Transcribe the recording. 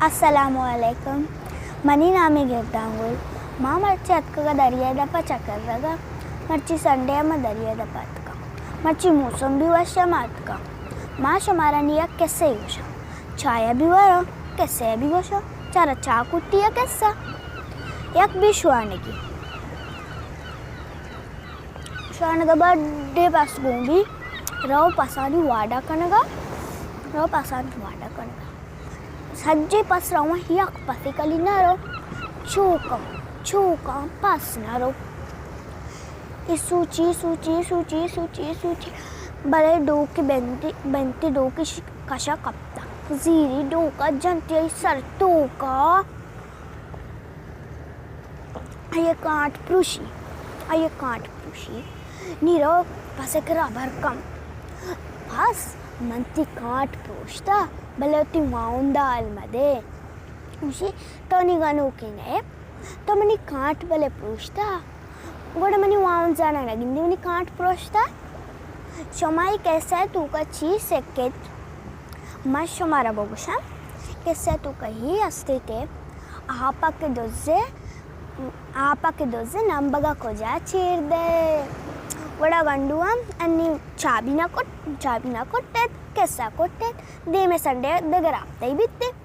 السلام علیکم، منی نام گردان گل۔ ما مرچی اتکگا دریا دپا چکرگا۔ مرچی سنڈے ما دریا دپا اتکا۔ مرچی موسم بھی وشا، ما اتکا۔ ما شمارا نی یک قصہ گوشا۔ چایا بھی ورا، قصہ بھی گوشا۔ چارا چا کٹی یا قصہ۔ یک بھی شوانگی۔ شوانگا بڈے پس گون بی، رو پسانی واڈا کنگا، رو پسانی واڈا کنگا۔ سجے پس رواں، یک پسے کلی نہ رو، چوکاں، چوکاں پس نہ رو۔ ای سوچی، سوچی، سوچی، سوچی، سوچی، بلے ڈوکی بنتی، بنتی ڈوکی ش-، کشا کپتا۔ زیری ڈوکا جنتی ای سر توکا۔ آئی کانٹ پروشی، آئی کانٹ پروشی۔ نی رو پس ء کرا بر کن۔ پس، من تی کانٹ پروشتا، بلے وتی واہند ء ہال مدے۔ گوشی، تو نی گنوکے نئے، تو منی کانٹ بلے پروشتا، گڑا منی واہند زانگ نہ گندی منی کانٹ پروشتا۔ شما اے قصہ ء توکا چی سکت؟ من شمارا بگوشاں، قصہ ء توکا ہی استے کہ آپا کہ دزے، آپا کہ دزے نمبگا کجا چیر دے۔ گڑا گنڈو ہم انی چابی نہ کٹ، چابی نہ کٹت، قصہ کٹت، دیمے سنڈے دگہ رابطہ ہی بیتے۔